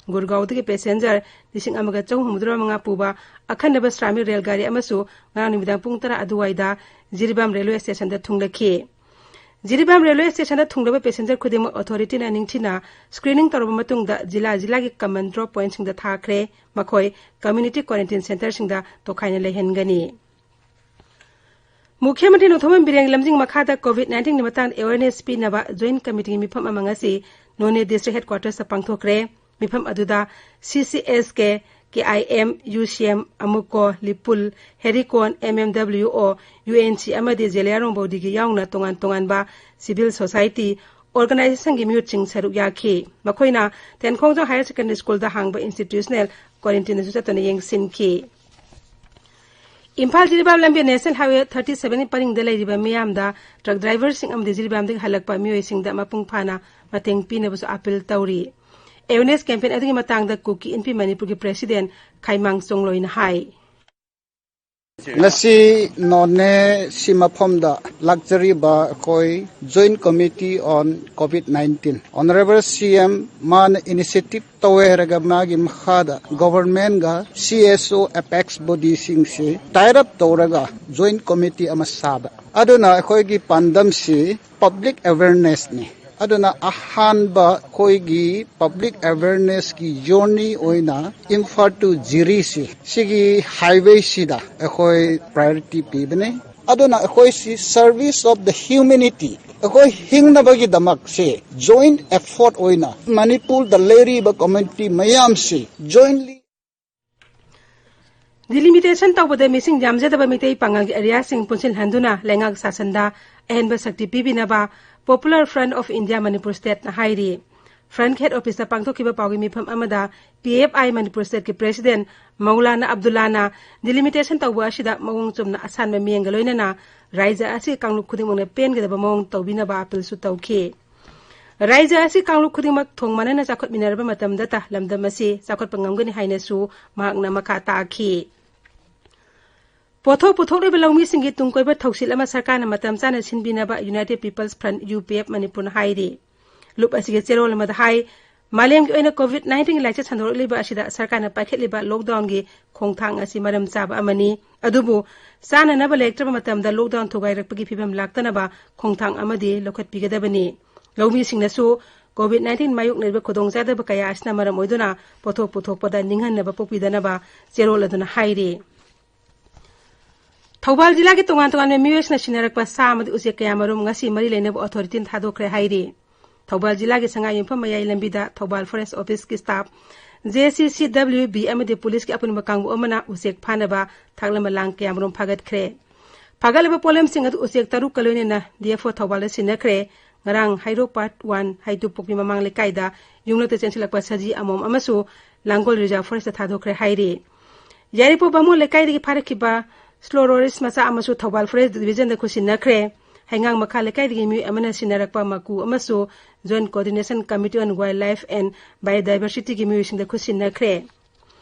ꯒꯨꯔꯒꯥꯎꯗꯒꯤ ꯄꯦꯁꯦꯟꯖꯔ ꯂꯤꯁꯤꯡ ꯑꯃꯒ ꯆꯍꯨꯝ ꯍꯨꯝꯐꯨꯇꯔꯥ ꯃꯉꯥ ꯄꯨꯕ ꯑꯈꯟꯅꯕ ꯁ꯭ꯔꯥꯃꯤꯛ ꯔꯦꯜ ꯒꯥꯔꯤ ꯑꯃꯁꯨ ꯉꯔꯥꯡ ꯅꯨꯃꯤꯗꯥꯡ ꯄꯨꯡ ꯇꯔꯥ ꯑꯗꯨꯋꯥꯏꯗ ꯖꯤꯔꯤꯕꯥꯝ ꯔꯦꯜꯋꯦ ꯁ꯭ꯇꯦꯁꯟꯗ ꯊꯨꯡꯂꯈꯤ꯫ ꯖꯤꯔꯤꯕꯥꯝ ꯔꯦꯜꯋꯦ ꯁ꯭ꯇꯦꯁꯟꯗ ꯊꯨꯡꯂꯕ ꯄꯦꯁꯦꯟꯖꯔ ꯈꯨꯗꯤꯡꯃꯛ ꯑꯣꯊꯣꯔꯤꯇꯤꯅ ꯅꯤꯡꯊꯤꯅ ꯁ꯭ꯀ꯭ꯔꯤꯅꯤꯡ ꯇꯧꯔꯕ ꯃꯇꯨꯡꯗ ꯖꯤꯂꯥ ꯖꯤꯂꯥꯒꯤ ꯀꯃꯟ ꯗ꯭ꯔꯣꯞ ꯄꯣꯏꯟꯠꯁꯤꯡꯗ ꯊꯥꯈ꯭ꯔꯦ꯫ ꯃꯈꯣꯏ ꯀꯝꯃ꯭ꯌꯨꯅꯤꯇꯤ ꯀ꯭ꯋꯥꯔꯦꯟꯇꯤꯟ ꯁꯦꯟꯇꯔꯁꯤꯡꯗ ꯇꯣꯈꯥꯏꯅ ꯂꯩꯍꯟꯒꯅꯤ꯫ ꯃꯨꯈ꯭ꯌ ꯃꯟꯇ꯭ꯔꯤ ꯅꯣꯡꯊꯣꯝꯕꯝ ꯕꯤꯔꯦꯟꯒꯤ ꯂꯝꯖꯤꯡ ꯃꯈꯥꯗ ꯀꯣꯚꯤꯗ ꯅꯥꯏꯟꯇꯤꯟꯒꯤ ꯃꯇꯥꯡꯗ ꯑꯦꯋꯦꯔꯅꯦꯁ ꯄꯤꯅꯕ ꯖꯣꯏꯟꯠ ꯀꯃꯤꯇꯤꯒꯤ ꯃꯤꯐꯝ ꯑꯃ ꯉꯁꯤ ꯅꯣꯅꯦ ꯗꯤꯁꯇ꯭ꯔꯤꯛ ꯍꯦꯗꯀ꯭ꯋꯥꯇꯔꯁꯇ ꯄꯥꯡꯊꯣꯛꯈ꯭ꯔꯦ꯫ ꯃꯤꯐꯝ ꯑꯗꯨꯗ ꯁꯤ ꯁꯤ ꯑꯦꯁ ꯀꯦ, ꯀꯦ ꯑꯥꯏ ꯑꯦꯝ, ꯌꯨ ꯁꯤ ꯑꯦꯝ, ꯑꯃꯨꯀꯣ, ꯂꯤꯄꯨꯜ, ꯍꯦꯔꯤꯀꯣꯟ, ꯑꯦꯝ ꯑꯦꯝ ꯗꯕ꯭ꯂꯤꯎ ꯑꯣ, ꯌꯨ ꯑꯦꯟ ꯁꯤ ꯑꯃꯗꯤ ꯖꯦꯂꯤꯌꯥꯡꯔꯣꯡ ꯕꯣꯗꯤꯒꯤ ꯌꯥꯎꯅ ꯇꯣꯉꯥꯟ ꯇꯣꯉꯥꯟꯕ ꯁꯤꯚꯤꯜ ꯁꯣꯁꯥꯏꯇꯤ ꯑꯣꯔꯒꯅꯥꯏꯖꯦꯁꯟꯒꯤ ꯃꯤꯍꯨꯠꯁꯤꯡ ꯁꯔꯨꯛ ꯌꯥꯈꯤ꯫ ꯃꯈꯣꯏꯅ ꯇꯦꯟꯈꯣꯡꯖꯥꯡ ꯍꯥꯌꯔ ꯁꯦꯀꯦꯟꯗꯔꯤ ꯁ꯭ꯀꯨꯜꯗ ꯍꯥꯡꯕ ꯏꯟꯁꯇꯤꯇ꯭ꯌꯨꯁꯅꯦꯜ ꯀ꯭ꯋꯥꯔꯦꯟꯇꯤꯟꯗꯁꯨ ꯆꯠꯇꯨꯅ ꯌꯦꯡꯁꯤꯟꯈꯤ꯫ ꯏꯝꯐꯥꯜ ꯖꯤꯔꯤꯕꯥꯝ ꯂꯝꯕꯤ ꯅꯦꯁꯅꯦꯜ ꯍꯥꯏꯋꯦ ꯊꯥꯔꯇꯤ ꯁꯚꯦꯟꯒꯤ ꯄꯔꯤꯡꯗ ꯂꯩꯔꯤꯕ ꯃꯤꯌꯥꯝꯗ ꯇ꯭ꯔꯛ ꯗ꯭ꯔꯥꯏꯚꯔꯁꯤꯡ ꯑꯃꯗꯤ ꯖꯤꯔꯤꯕꯥꯝꯗꯒꯤ ꯍꯜꯂꯛꯄ ꯃꯤꯑꯣꯏꯁꯤꯡꯗ ꯃꯄꯨꯡ ꯐꯥꯅ ꯃꯇꯦꯡ ꯄꯤꯅꯕꯁꯨ ꯑꯥꯄꯤꯜ ꯇꯧꯔꯤ꯫ ꯑꯦꯋꯦꯔꯅꯦꯁ ꯀꯦꯝꯄꯦꯟ ꯑꯗꯨꯒꯤ ꯃꯇꯥꯡꯗ ꯀꯨꯀꯤ ꯏꯟꯄꯤ ꯃꯅꯤꯄꯨꯔꯒꯤ ꯄ꯭ꯔꯦꯁꯤꯗꯦꯟꯠ ꯈꯥꯏꯃꯥꯡ ꯆꯣꯡꯂꯣꯏꯅ ꯍꯥꯏ꯫ ꯉꯁꯤ ꯅꯣꯅꯦ ꯁꯤ ꯃꯐꯝꯗ ꯂꯥꯛꯆꯔꯤꯕ ꯑꯩꯈꯣꯏ ꯖꯣꯏꯟꯠ ꯀꯃꯤꯇꯤ ꯑꯣꯟ ꯀꯣꯚꯤꯗ ꯅꯥꯏꯟꯇꯤꯟ, ꯑꯣꯅꯔꯦꯕꯜ ꯁꯤ ꯑꯦꯝ ꯃꯥꯅ ꯏꯅꯤꯁꯤꯌꯦꯇꯤꯚ ꯇꯧꯋꯦ ꯍꯥꯏꯔꯒ ꯃꯥꯒꯤ ꯃꯈꯥꯗ ꯒꯣꯚꯔꯟꯃꯦꯟꯠꯒ ꯁꯤ ꯑꯦꯁ ꯑꯣ ꯑꯦꯄꯦꯛꯁ ꯕꯣꯗꯤꯁꯤꯡꯁꯤ ꯇꯥꯏꯠ ꯑꯞ ꯇꯧꯔꯒ ꯖꯣꯏꯟꯠ ꯀꯃꯤꯇꯤ ꯑꯃ ꯁꯥꯕ꯫ ꯑꯗꯨꯅ ꯑꯩꯈꯣꯏꯒꯤ ꯄꯥꯟꯗꯝꯁꯤ ꯄꯕ꯭ꯂꯤꯛ ꯑꯦꯋꯦꯔꯅꯦꯁꯅꯤ꯫ ꯑꯗꯨꯅ ꯑꯍꯥꯟꯕ ꯑꯩꯈꯣꯏꯒꯤ ꯄꯕ꯭ꯂꯤꯛ ꯑꯦꯋꯦꯔꯅꯦꯁꯀꯤ ꯖꯔꯅꯤ ꯑꯣꯏꯅ ꯏꯝꯐꯥꯜ ꯇꯨ ꯖꯤꯔꯤꯁꯤ, ꯁꯤꯒꯤ ꯍꯥꯏꯋꯦꯁꯤꯗ ꯑꯩꯈꯣꯏ ꯄ꯭ꯔꯥꯏꯌꯣꯔꯤꯇꯤ ꯄꯤꯕꯅꯤ꯫ ꯑꯗꯨꯅ ꯑꯩꯈꯣꯏꯁꯤ ꯁꯔꯚꯤꯁ ꯑꯣꯐ ꯗ ꯍ꯭ꯌꯨꯃꯦꯅꯤꯇꯤ, ꯑꯩꯈꯣꯏ ꯍꯤꯡꯅꯕꯒꯤꯗꯃꯛꯁꯦ ꯖꯣꯏꯟꯠ ꯑꯦꯐꯣꯔꯠ ꯑꯣꯏꯅ ꯃꯅꯤꯄꯨꯔꯗ ꯂꯩꯔꯤꯕ ꯀꯝꯃ꯭ꯌꯨꯅꯤꯇꯤ ꯃꯌꯥꯝꯁꯤ ꯖꯣꯏꯟꯠꯂꯤ ꯗꯤꯂꯤꯃꯤꯇꯦꯁꯟ ꯇꯧꯕꯗ ꯃꯤꯁꯤꯡ ꯌꯥꯝꯖꯗꯕ ꯃꯤꯇꯩ ꯄꯥꯉꯜꯒꯤ ꯑꯦꯔꯤꯌꯥꯁꯤꯡ ꯄꯨꯟꯁꯤꯜꯍꯟꯗꯨꯅ ꯂꯩꯉꯥꯛ ꯁꯥꯁꯟꯗ ꯑꯍꯦꯟꯕ ꯁꯛꯇꯤ ꯄꯤꯕꯤꯅꯕ popular front of India Manipur ꯁ꯭ꯇꯦꯠꯅ ꯍꯥꯏꯔꯤ꯫ Front Head Office ꯇ ꯄꯥꯡꯊꯣꯛꯈꯤꯕ ꯄꯥꯎꯒꯤ ꯃꯤꯐꯝ ꯑꯃꯗ P F I Manipur State ꯀꯤ President ꯃꯧꯂꯥꯅꯥ ꯑꯕꯗꯨꯜꯂꯥꯅ delimitation ꯇꯧꯕ ꯑꯁꯤꯗ ꯃꯑꯣꯡ ꯆꯨꯝꯅ ꯑꯁꯥꯟꯕ ꯃꯤꯠꯌꯦꯡꯒ ꯂꯣꯏꯅꯅ ꯔꯥꯏꯖ꯭ꯌ ꯑꯁꯤꯒꯤ ꯀꯥꯡꯂꯨꯞ ꯈꯨꯗꯤꯡꯃꯛꯅ ꯄꯦꯟꯒꯗꯕ ꯃꯑꯣꯡ ꯇꯧꯕꯤꯅꯕ appeal ꯁꯨ ꯇꯧꯈꯤ꯫ ꯔꯥꯏꯖ꯭ꯌ ꯑꯁꯤ ꯀꯥꯡꯂꯨꯞ ꯈꯨꯗꯤꯡꯃꯛ ꯊꯣꯡ ꯃꯥꯟꯅꯅ ꯆꯥꯎꯈꯠꯃꯤꯟꯅꯔꯕ ꯃꯇꯝꯗꯇ ꯂꯝꯗꯝ ꯑꯁꯤ ꯆꯥꯎꯈꯠꯄ ꯉꯝꯒꯅꯤ ꯍꯥꯏꯅꯁꯨ ꯃꯍꯥꯛꯅ ꯃꯈꯥ ꯇꯥꯈꯤ꯫ ꯄꯣꯠꯊꯣꯛ ꯄꯨꯊꯣꯛꯂꯤꯕ ꯂꯧꯃꯤꯁꯤꯡꯒꯤ ꯇꯨꯡ ꯀꯣꯏꯕ ꯊꯧꯁꯤꯜ ꯑꯃ ꯁꯔꯀꯥꯔꯅ ꯃꯇꯝ ꯆꯥꯅ ꯁꯤꯟꯕꯤꯅꯕ United People's Front, U P F, ꯃꯅꯤꯄꯨꯔꯅ ꯍꯥꯏꯔꯤ꯫ ꯂꯨꯞ ꯑꯁꯤꯒꯤ ꯆꯦꯔꯣꯜ ꯑꯃꯗ ꯍꯥꯏ, ꯃꯥꯂꯦꯝꯒꯤ ꯑꯣꯏꯅ COVID nineteen ꯒꯤ ꯂꯥꯏꯆꯠ ꯁꯟꯗꯣꯔꯛꯂꯤꯕ ꯑꯁꯤꯗ ꯁꯔꯀꯥꯔꯅ ꯄꯥꯏꯈꯠꯂꯤꯕ lockdown ꯒꯤ ꯈꯣꯡꯊꯥꯡ ꯑꯁꯤ ꯃꯔꯝ ꯆꯥꯕ ꯑꯃꯅꯤ꯫ ꯑꯗꯨꯕꯨ ꯆꯥꯅꯅꯕ ꯂꯩꯔꯛꯇ꯭ꯔꯕ ꯃꯇꯝꯗ lockdown ꯊꯨꯒꯥꯏꯔꯛꯄꯒꯤ ꯐꯤꯕꯝ ꯂꯥꯛꯇꯅꯕ ꯈꯣꯡꯊꯥꯡ ꯑꯃꯗꯤ ꯂꯧꯈꯠꯄꯤꯒꯗꯕꯅꯤ꯫ ꯂꯧꯃꯤꯁꯤꯡꯅꯁꯨ COVID nineteen ꯃꯥꯌꯣꯛꯅꯔꯤꯕ ꯈꯨꯗꯣꯡꯆꯥꯗꯕ ꯀꯌꯥ ꯑꯁꯤꯅ ꯃꯔꯝ ꯑꯣꯏꯗꯨꯅ ꯄꯣꯠꯊꯣꯛ ꯄꯨꯊꯣꯛꯄꯗ ꯅꯤꯡꯍꯟꯅꯕ ꯄꯣꯛꯄꯤꯗꯅꯕ ꯆꯦꯔꯣꯜ ꯑꯗꯨꯅ ꯍꯥꯏꯔꯤ꯫ ꯊꯧꯕꯥꯜ ꯖꯤꯂꯥꯒꯤ ꯇꯣꯉꯥꯟ ꯇꯣꯉꯥꯟꯕ ꯃꯤꯑꯣꯏꯁꯤꯡꯅ ꯁꯤꯟꯅꯔꯛꯄ ꯁꯥ ꯑꯃꯗꯤ ꯎꯆꯦꯛ ꯀꯌꯥ ꯃꯔꯨꯝ ꯉꯁꯤ ꯃꯔꯤ ꯂꯩꯅꯕ authority ꯅ ꯊꯥꯗꯣꯛꯈ꯭ꯔꯦ ꯍꯥꯏꯔꯤ꯫ ꯊꯧꯕꯥꯜ ꯖꯤꯂꯥꯒꯤ ꯁꯉꯥꯏꯌꯨꯝꯐꯝ ꯃꯌꯥꯏ ꯂꯝꯕꯤꯗ ꯊꯧꯕꯥꯜ Forest Office ꯀꯤ staff, J C C W B ꯑꯃꯗꯤ ꯄꯨꯂꯤꯁꯀꯤ ꯑꯄꯨꯟꯕ ꯀꯥꯡꯕꯨ ꯑꯃꯅ ꯎꯆꯦꯛ ꯐꯥꯅꯕ ꯊꯥꯛꯂꯝꯕ ꯂꯥꯡ ꯀꯌꯥ ꯃꯔꯨꯝ ꯐꯥꯒꯠꯈ꯭ꯔꯦ꯫ ꯐꯥꯒꯠꯂꯕ ꯄꯣꯠꯂꯝꯁꯤꯡ ꯑꯗꯨ ꯎꯆꯦꯛ ꯇꯔꯨꯛꯀ ꯂꯣꯏꯅꯅ D F O ꯊꯧꯕꯥꯜꯗ ꯁꯤꯟꯅꯈ꯭ꯔꯦ꯫ ꯉꯔꯥꯡ ꯍꯩꯔꯣꯛ Part One ꯍꯩꯇꯨꯞꯄꯣꯛꯄꯤ ꯃꯃꯥꯡ ꯂꯩꯀꯥꯏꯗ ꯌꯨꯝꯂꯛꯇ ꯆꯦꯟꯁꯤꯜꯂꯛꯄ ꯁꯖꯤ ꯑꯃꯣꯝ ꯑꯃꯁꯨ ꯂꯥꯡꯒꯣꯜ Reserve Forest ꯇ ꯊꯥꯗꯣꯛꯈ꯭ꯔꯦ ꯍꯥꯏꯔꯤ꯫ ꯌꯥꯏꯔꯤꯄꯣꯛ ꯕꯥꯃꯣꯟ ꯂꯩꯀꯥꯏꯗꯒꯤ ꯐꯥꯔꯛꯈꯤꯕ Sclerosis ꯃꯆꯥ ꯑꯃꯁꯨ ꯊꯧꯕꯥꯜ Forest Division ꯗ ꯈꯨꯠꯁꯤꯟꯅꯈ꯭ꯔꯦ꯫ ꯍꯩꯉꯥꯡ ꯃꯈꯥ ꯂꯩꯀꯥꯏꯗꯒꯤ ꯃꯤꯑꯣꯏ ꯑꯃꯅ ꯁꯤꯟꯅꯔꯛꯄ ꯃꯀꯨ ꯑꯃꯁꯨ Joint Coordination Committee on Wildlife and Biodiversity ꯒꯤ ꯃꯤꯑꯣꯏꯁꯤꯡꯗ ꯈꯨꯠꯁꯤꯟꯅꯈ꯭ꯔꯦ꯫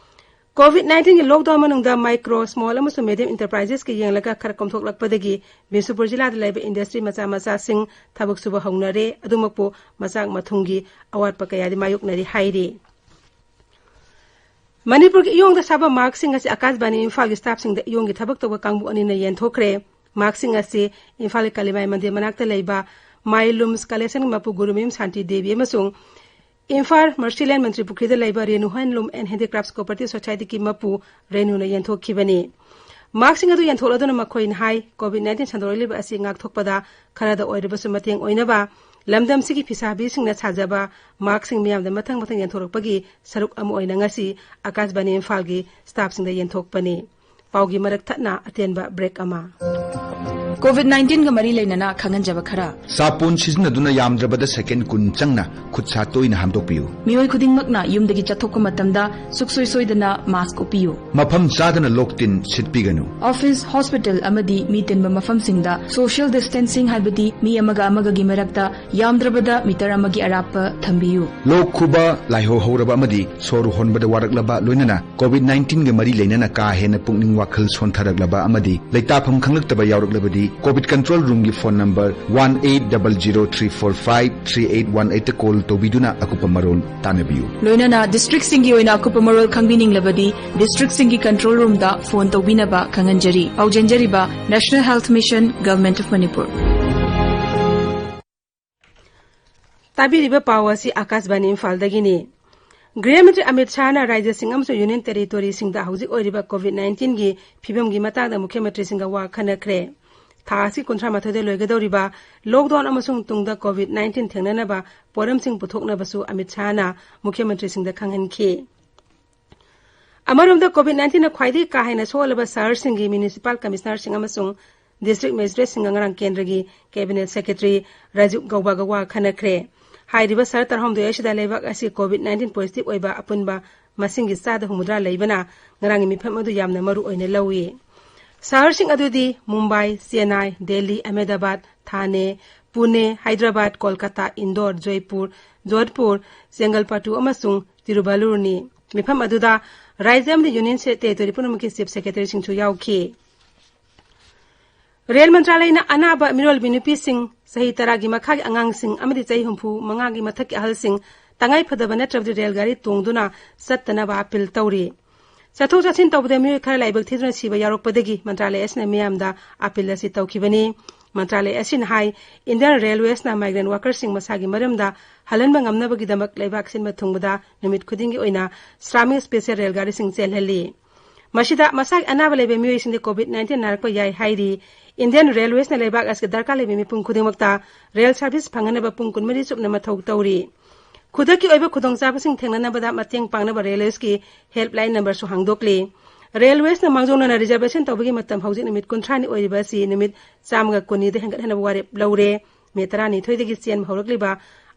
COVID nineteen ꯒꯤ lockdown ꯃꯅꯨꯡꯗ micro, small ꯑꯃꯁꯨꯡ medium enterprises ꯀꯤ ꯌꯦꯡꯂꯒ ꯈꯔ ꯀꯣꯝꯊꯣꯛꯂꯛꯄꯗꯒꯤ ꯕꯤꯁꯅꯨꯄꯨꯔ ꯖꯤꯂꯥꯗ ꯂꯩꯕ industry ꯃꯆꯥ ꯃꯆꯥꯁꯤꯡ ꯊꯕꯛ ꯁꯨꯕ ꯍꯧꯅꯔꯦ꯫ ꯑꯗꯨꯃꯛꯄꯨ ꯃꯆꯥꯛ ꯃꯊꯨꯝꯒꯤ ꯑꯋꯥꯠꯄ ꯀꯌꯥꯗꯤ ꯃꯥꯌꯣꯛꯅꯔꯤ ꯍꯥꯏꯔꯤ꯫ ꯃꯅꯤꯄꯨꯔꯒꯤ ꯏꯌꯣꯡꯗ ꯁꯥꯕ mask ꯁꯤꯡ ꯑꯁꯤ ꯑꯀꯥꯁꯕꯥꯅꯤ ꯏꯝꯐꯥꯜꯒꯤ staff ꯁꯤꯡꯗ ꯏꯌꯣꯡꯒꯤ ꯊꯕꯛ ꯇꯧꯕ ꯀꯥꯡꯕꯨ ꯑꯅꯤꯅ ꯌꯦꯟꯊꯣꯛꯈ꯭ꯔꯦ꯫ Mask ꯁꯤꯡ ꯑꯁꯤ ꯏꯝꯐꯥꯜꯒꯤ ꯀꯂꯤꯃꯥꯏ ꯃꯟꯗꯤꯔ ꯃꯅꯥꯛꯇ ꯂꯩꯕ My Looms Collection ꯒꯤ ꯃꯄꯨ ꯒꯨꯔꯨꯃꯌꯨꯝ ꯁꯥꯟꯇꯤ ꯗꯦꯕꯤ ꯑꯃꯁꯨꯡ ꯏꯝꯐꯥꯜ Mercyland ꯃꯟꯇ꯭ꯔꯤ ꯄꯨꯈ꯭ꯔꯤꯗ ꯂꯩꯕ Renu Handloom and Handicrafts Cooperative Society ꯒꯤ ꯃꯄꯨ ꯔꯦꯅꯨꯅ ꯌꯦꯟꯊꯣꯛꯈꯤꯕꯅꯤ꯫ Mask ꯁꯤꯡ ꯑꯗꯨ ꯌꯦꯟꯊꯣꯛꯂꯗꯨꯅ ꯃꯈꯣꯏꯅ ꯍꯥꯏ, COVID nineteen ꯁꯟꯗꯣꯔꯛꯂꯤꯕ ꯑꯁꯤ ꯉꯥꯛꯊꯣꯛꯄꯗ ꯈꯔꯗ ꯑꯣꯏꯔꯕꯁꯨ ꯃꯇꯦꯡ ꯑꯣꯏꯅꯕ ꯂꯝꯗꯝꯁꯤꯒꯤ ꯐꯤꯁꯥꯕꯤꯁꯤꯡꯅ ꯁꯥꯖꯕ mask ꯁꯤꯡ ꯃꯤꯌꯥꯝꯗ ꯃꯊꯪ ꯃꯊꯪ ꯌꯦꯟꯊꯣꯔꯛꯄꯒꯤ ꯁꯔꯨꯛ ꯑꯃ ꯑꯣꯏꯅ ꯉꯁꯤ ꯑꯀꯥꯁꯕꯥꯅꯤ ꯏꯝꯐꯥꯜꯒꯤ staff ꯁꯤꯡꯗ ꯌꯦꯟꯊꯣꯛꯄꯅꯤ꯫ ꯄꯥꯎꯒꯤ ꯃꯔꯛ ꯊꯠꯅ ꯑꯇꯦꯟꯕ break ꯑꯃ꯫ ꯀꯣꯚꯤꯗ ꯅꯥꯏꯟꯇꯤꯟꯒ ꯃꯔꯤ ꯂꯩꯅꯅ ꯈꯪꯍꯟꯖꯕ ꯈꯔ꯫ ꯁꯥꯄꯣꯟ ꯁꯤꯖꯤꯟꯅꯗꯨꯅ ꯌꯥꯝꯗ꯭ꯔꯕꯗ ꯁꯦꯀꯦꯟꯗ ꯀꯨꯟ ꯆꯪꯅ ꯈꯨꯠ ꯁꯥ ꯇꯣꯏꯅ ꯍꯥꯝꯗꯣꯛꯄꯤꯌꯨ꯫ ꯃꯤꯑꯣꯏ ꯈꯨꯗꯤꯡꯃꯛꯅ ꯌꯨꯝꯗꯒꯤ ꯆꯠꯊꯣꯛꯄ ꯃꯇꯝꯗ ꯁꯨꯛꯁꯣꯏ ꯁꯣꯏꯗꯅ ꯃꯥꯁ꯭ꯛ ꯎꯞꯄꯤꯌꯨ꯫ ꯃꯐꯝ ꯆꯥꯗꯅ ꯂꯣꯛ ꯇꯤꯟ ꯁꯤꯠꯄꯤꯒꯅꯨ꯫ ꯑꯣꯐꯤꯁ, ꯍꯣꯁꯄꯤꯇꯥꯜ ꯑꯃꯗꯤ ꯃꯤ ꯇꯤꯟꯕ ꯃꯐꯝꯁꯤꯡꯗ ꯁꯣꯁꯤꯌꯦꯜ ꯗꯤꯁꯇꯦꯟꯁꯤꯡ, ꯍꯥꯏꯕꯗꯤ ꯃꯤ ꯑꯃꯒ ꯑꯃꯒꯒꯤ ꯃꯔꯛꯇ ꯌꯥꯝꯗ꯭ꯔꯕꯗ ꯃꯤꯇꯔ ꯑꯃꯒꯤ ꯑꯔꯥꯞꯄ ꯊꯝꯕꯤꯌꯨ꯫ ꯂꯣꯛ ꯈꯨꯕ, ꯂꯥꯏꯍꯧ ꯍꯧꯔꯕ ꯑꯃꯗꯤ ꯁꯣꯔ ꯍꯣꯟꯕꯗ ꯋꯥꯔꯛꯂꯕ, ꯂꯣꯏꯅꯅ ꯀꯣꯚꯤꯗ ꯅꯥꯏꯟꯇꯤꯟꯒ ꯃꯔꯤ ꯂꯩꯅꯅ ꯀꯥ ꯍꯦꯟꯅ ꯄꯨꯛꯅꯤꯡ ꯋꯥꯈꯜ ꯁꯣꯟꯊꯔꯛꯂꯕ ꯑꯃꯗꯤ ꯂꯩꯇꯥꯐꯝ ꯈꯪꯂꯛꯇꯕ ꯌꯥꯎꯔꯛꯂꯕꯗꯤ, ꯀꯣꯚꯤꯗ ꯀꯟꯇ꯭ꯔꯣꯜ ꯔꯨꯝꯒꯤ phone number one eight double zero three four five three eight one eight ꯇ ꯀꯣꯜ ꯇꯧꯕꯤꯗꯨꯅ ꯑꯀꯨꯞꯄ ꯃꯔꯣꯜ ꯇꯥꯟꯅꯕꯤꯌꯨ꯫ ꯂꯣꯏꯅꯅ ꯗꯤꯁꯇ꯭ꯔꯤꯛꯁꯤꯡꯒꯤ ꯑꯣꯏꯅ ꯑꯀꯨꯞꯄ ꯃꯔꯣꯜ ꯈꯪꯕꯤꯅꯤꯡꯂꯕꯗꯤ ꯗꯤꯁꯇ꯭ꯔꯤꯛꯁꯤꯡꯒꯤ ꯀꯟꯇ꯭ꯔꯣꯜ ꯔꯨꯝꯗ ꯐꯣꯟ ꯇꯧꯕꯤꯅꯕ ꯈꯪꯍꯟꯖꯔꯤ꯫ ꯄꯥꯎꯖꯦꯟꯖꯔꯤꯕ National Health Mission, Government of Manipur꯫ ꯇꯥꯕꯤꯔꯤꯕ ꯄꯥꯎ ꯑꯁꯤ ꯑꯥꯀꯥꯁꯕꯥꯅꯤ ꯏꯝꯐꯥꯜꯗꯒꯤꯅꯤ꯫ ꯒ꯭ꯔꯤꯍ ꯃꯟꯇ꯭ꯔꯤ ꯑꯃꯤꯠ ꯁꯥꯍꯅ ꯔꯥꯖ꯭ꯌꯁꯤꯡ ꯑꯃꯁꯨꯡ ꯌꯨꯅꯤꯌꯟ ꯇꯦꯔꯤꯇꯣꯔꯤꯁꯤꯡꯗ ꯍꯧꯖꯤꯛ ꯑꯣꯏꯔꯤꯕ ꯀꯣꯚꯤꯗ ꯅꯥꯏꯟꯇꯤꯟꯒꯤ ꯐꯤꯕꯝꯒꯤ ꯃꯇꯥꯡꯗ ꯃꯨꯈ꯭ꯌ ꯃꯟꯇ꯭ꯔꯤꯁꯤꯡꯒ ꯋꯥ ꯈꯟꯅꯈ꯭ꯔꯦ꯫ ꯊꯥ ꯑꯁꯤ ꯀꯨꯟꯊ꯭ꯔꯥ ꯃꯥꯊꯣꯏꯗ ꯂꯣꯏꯒꯗꯧꯔꯤꯕ ꯂꯣꯛꯗꯥꯎꯟ ꯑꯃꯁꯨꯡ ꯇꯨꯡꯗ ꯀꯣꯚꯤꯗ ꯅꯥꯏꯟꯇꯤꯟ ꯊꯦꯡꯅꯅꯕ ꯄꯣꯠꯂꯝꯁꯤꯡ ꯄꯨꯊꯣꯛꯅꯕꯁꯨ ꯑꯃꯤꯠ ꯁꯥꯍꯅ ꯃꯨꯈ꯭ꯌ ꯃꯟꯇ꯭ꯔꯤꯁꯤꯡꯗ ꯈꯪꯍꯟꯈꯤ꯫ ꯑꯃꯔꯣꯝꯗ ꯀꯣꯚꯤꯗ ꯅꯥꯏꯟꯇꯤꯟꯅ ꯈ꯭ꯋꯥꯏꯗꯒꯤ ꯀꯥ ꯍꯦꯟꯅ ꯁꯣꯛꯍꯜꯂꯕ ꯁꯍꯔꯁꯤꯡꯒꯤ ꯃ꯭ꯌꯨꯅꯤꯁꯤꯄꯥꯜ ꯀꯃꯤꯁꯅꯔꯁꯤꯡ ꯑꯃꯁꯨꯡ ꯗꯤꯁꯇ꯭ꯔꯤꯛ ꯃꯦꯖꯤꯁꯇ꯭ꯔꯦꯠꯁꯤꯡꯒ ꯉꯔꯥꯡ ꯀꯦꯟꯗ꯭ꯔꯒꯤ ꯀꯦꯕꯤꯅꯦꯠ ꯁꯦꯀ꯭ꯔꯦꯇꯔꯤ ꯔꯥꯖꯤꯕ ꯒꯧꯕꯥꯒ ꯋꯥ ꯈꯟꯅꯈ꯭ꯔꯦ꯫ ꯍꯥꯏꯔꯤꯕ ꯁꯍꯔ ꯇꯔꯥꯍꯨꯝꯗꯣꯏ ꯑꯁꯤꯗ ꯂꯩꯕꯥꯛ ꯑꯁꯤ ꯀꯣꯚꯤꯗ ꯅꯥꯏꯟꯇꯤꯟ ꯄꯣꯖꯤꯇꯤꯚ ꯑꯣꯏꯕ ꯑꯄꯨꯟꯕ ꯃꯁꯤꯡꯒꯤ ꯆꯥꯗ ꯍꯨꯝꯐꯨꯇꯔꯥ ꯂꯩꯕꯅ ꯉꯔꯥꯡꯒꯤ ꯃꯤꯐꯝ ꯑꯗꯨ ꯌꯥꯝꯅ ꯃꯔꯨ ꯑꯣꯏꯅ ꯂꯧꯏ꯫ ꯁꯍꯔꯁꯤꯡ ꯑꯗꯨꯗꯤ ꯃꯨꯝꯕꯥꯏ, ꯆꯦꯟꯅꯥꯏ, ꯗꯦꯜꯂꯤ, ꯑꯍꯃꯦꯗꯥꯕꯥꯗ, ꯊꯥꯅꯦ, ꯄꯨꯅꯦ, ꯍꯥꯏꯗ꯭ꯔꯕꯥꯗ, ꯀꯣꯜꯀꯇꯥ, ꯏꯟꯗꯣꯔ, ꯖꯣꯏꯄꯨꯔ, ꯖꯣꯙꯄꯨꯔ, ꯆꯦꯡꯒꯜꯄꯥꯇꯨ ꯑꯃꯁꯨꯡ ꯇꯤꯔꯨꯚꯥꯂꯨꯔꯅꯤ꯫ ꯃꯤꯐꯝ ꯑꯗꯨꯗ ꯔꯥꯖ꯭ꯌ ꯑꯃꯗꯤ ꯌꯨꯅꯤꯌꯟ ꯁꯦ-, ꯇꯦꯔꯤꯇꯣꯔꯤ ꯄꯨꯝꯅꯃꯛꯀꯤ ꯆꯤꯐ ꯁꯦꯀ꯭ꯔꯦꯇꯔꯤꯁꯤꯡꯁꯨ ꯌꯥꯎꯈꯤ꯫ ꯔꯦꯜ ꯃꯟꯇ꯭ꯔꯥꯂꯌꯅ ꯑꯅꯥꯕ ꯃꯤꯔꯣꯜꯕꯤ ꯅꯨꯄꯤꯁꯤꯡ, ꯆꯍꯤ ꯇꯔꯥꯒꯤ ꯃꯈꯥꯒꯤ ꯑꯉꯥꯡꯁꯤꯡ ꯑꯃꯗꯤ ꯆꯍꯤ ꯍꯨꯝꯐꯨ ꯃꯉꯥꯒꯤ ꯃꯊꯛꯀꯤ ꯑꯍꯜꯁꯤꯡ ꯇꯉꯥꯏ ꯐꯗꯕ ꯅꯠꯇ꯭ꯔꯕꯗꯤ ꯔꯦꯜ ꯒꯥꯔꯤ ꯇꯣꯡꯗꯨꯅ ꯆꯠꯇꯅꯕ ꯑꯄꯤꯜ ꯇꯧꯔꯤ꯫ ꯆꯠꯊꯣꯛ ꯆꯠꯁꯤꯟ ꯇꯧꯕꯗ ꯃꯤꯑꯣꯏ ꯈꯔ ꯂꯥꯏꯕꯛ ꯊꯤꯗꯨꯅ ꯁꯤꯕ ꯌꯥꯎꯔꯛꯄꯗꯒꯤ ꯃꯟꯇ꯭ꯔꯥꯂꯌ ꯑꯁꯤꯅ ꯃꯤꯌꯥꯝꯗ ꯑꯄꯤꯜ ꯑꯁꯤ ꯇꯧꯈꯤꯕꯅꯤ꯫ ꯃꯟꯇ꯭ꯔꯥꯂꯌ ꯑꯁꯤꯅ ꯍꯥꯏ, ꯏꯟꯗꯤꯌꯟ ꯔꯦꯜꯋꯦꯁꯅ ꯃꯥꯏꯒ꯭ꯔꯦꯟ ꯋꯥꯔꯀꯔꯁꯤꯡ ꯃꯁꯥꯒꯤ ꯃꯔꯝꯗ ꯍꯜꯍꯟꯕ ꯉꯝꯅꯕꯒꯤꯗꯃꯛ ꯂꯩꯕꯥꯛ ꯁꯤꯟꯕ ꯊꯨꯡꯕꯗ ꯅꯨꯃꯤꯠ ꯈꯨꯗꯤꯡꯒꯤ ꯑꯣꯏꯅ ꯁ꯭ꯔꯥꯃꯤꯛ ꯁ꯭ꯄꯦꯁꯤꯌꯦꯜ ꯔꯦꯜ ꯒꯥꯔꯤꯁꯤꯡ ꯆꯦꯜꯍꯜꯂꯤ꯫ ꯃꯁꯤꯗ ꯃꯁꯥꯒꯤ ꯑꯅꯥꯕ ꯂꯩꯕ ꯃꯤꯑꯣꯏꯁꯤꯡꯗꯤ ꯀꯣꯚꯤꯗ ꯅꯥꯏꯟꯇꯤꯟ ꯅꯥꯔꯛꯄ ꯌꯥꯏ ꯍꯥꯏꯔꯤ꯫ ꯏꯟꯗꯤꯌꯟ ꯔꯦꯜꯋꯦꯁꯅ ꯂꯩꯕꯥꯛ ꯑꯁꯤꯒꯤ ꯗꯔꯀꯥꯔ ꯂꯩꯕ ꯃꯤꯄꯨꯝ ꯈꯨꯗꯤꯡꯃꯛꯇ ꯔꯦꯜ ꯁꯔꯚꯤꯁ ꯐꯪꯍꯟꯅꯕ ꯄꯨꯡ ꯀꯨꯟꯃꯔꯤ ꯆꯨꯞꯅ ꯃꯊꯧ ꯇꯧꯔꯤ꯫ ꯈꯨꯗꯛꯀꯤ ꯑꯣꯏꯕ ꯈꯨꯗꯣꯡꯆꯥꯕꯁꯤꯡ ꯊꯦꯡꯅꯅꯕꯗ ꯃꯇꯦꯡ ꯄꯥꯡꯅꯕ ꯔꯦꯜꯋꯦꯁꯀꯤ ꯍꯦꯜꯞꯂꯥꯏꯟ ꯅꯝꯕꯔꯁꯨ ꯍꯥꯡꯗꯣꯛꯂꯤ꯫ ꯔꯦꯜꯋꯦꯁꯅ ꯃꯥꯡꯖꯧꯅꯅ ꯔꯤꯖꯔꯕꯦꯁꯟ ꯇꯧꯕꯒꯤ ꯃꯇꯝ ꯍꯧꯖꯤꯛ ꯅꯨꯃꯤꯠ ꯀꯨꯟꯊ꯭ꯔꯥꯅꯤ ꯑꯣꯏꯔꯤꯕ ꯑꯁꯤ ꯅꯨꯃꯤꯠ ꯆꯥꯝꯃꯒ ꯀꯨꯟꯅꯤꯗ ꯍꯦꯟꯒꯠꯍꯟꯅꯕ ꯋꯥꯔꯦꯞ ꯂꯧꯔꯦ꯫ ꯃꯦ ꯇꯔꯥꯅꯤꯊꯣꯏꯗꯒꯤ ꯆꯦꯟꯕ ꯍꯧꯔꯛꯂꯤꯕ